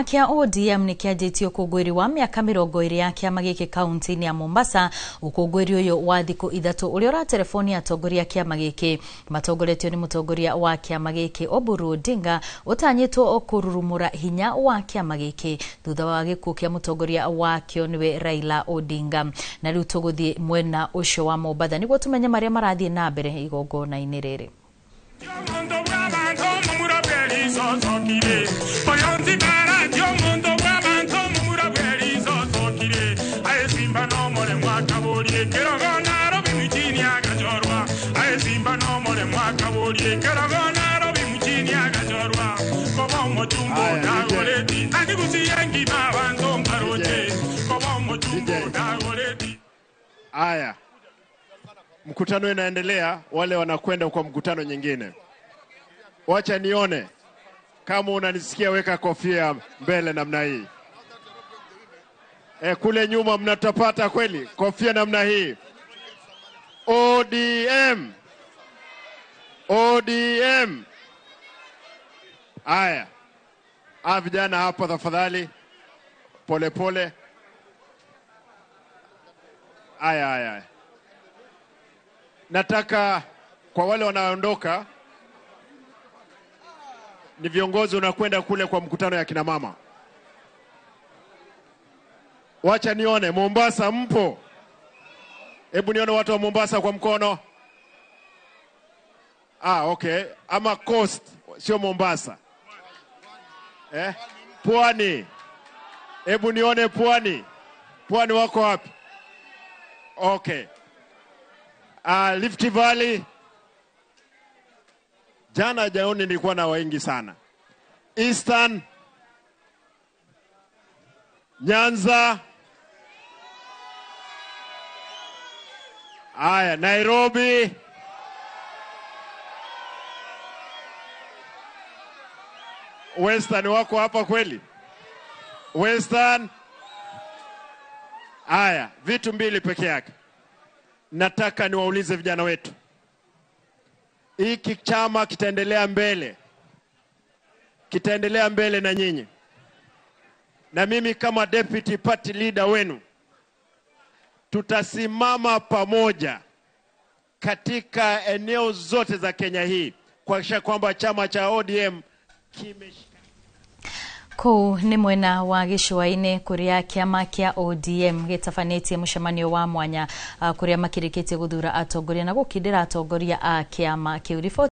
Kĩa ODM nĩ kĩanjĩtie ũkũngũĩri wa mĩaka 20 ya kĩama gĩkĩ kaunti-inĩ ya Mombasa. Ũkũngũĩri ũyũ wa thikũ 3 ũrĩa ũraterebonia atongoria a kĩama gĩkĩ matongoretio nĩ mũtongoria wa kĩama gĩkĩ Oburu Odinga, ũtanyĩtwo kũrurumũra hinya wa kĩama gĩkĩ thutha wa gĩkuũ kĩa mũtongoria wakĩo nĩwe Raila Odinga. Na rĩu tũgũthiĩ mwena ũcio wa Mombatha nĩguo tũmenye marĩa marathiĩ na mbere igongona-inĩ rĩrĩ. Haya, mkutano inaendelea, wale wanakwenda kwa mkutano nyingine. Wacha nione kama unanisikia, weka kofia mbele namna hii. Kule nyuma mnatapata kweli kofia namna hii. ODM, ODM. Haya, vijana hapa tafadhali, pole pole. Haya, haya. Nataka kwa wale wanaondoka ni viongozi unakwenda kule kwa mkutano ya kina mama. Wacha nione Mombasa mpo? Hebu nione watu wa Mombasa kwa mkono. Okay. Ama Coast, sio Mombasa. Pwani. Hebu nione Pwani. Pwani wako wapi? Okay. Rift Valley. Jana jaoni nilikuwa na wengi sana. Eastern, Nyanza. Aya, Nairobi. Western wako hapa kweli? Western. Aya, vitu mbili peke yake. Nataka niwaulize vijana wetu. Hiki chama kitaendelea mbele. Kitaendelea mbele na nyinyi. Na mimi kama deputy party leader wenu, tutasimama pamoja katika eneo zote za Kenya hii kuhakikisha kwamba chama cha ODM kimeshika. Kũu nĩ mwena wa gĩcũa-inĩ kũrĩa kĩama kĩa ODM gĩtabanĩtie mũcemanio wa mwanya kũrĩa makĩrĩkĩtie gũthura atongoria na gũkindĩra atongoria a kĩama kĩu.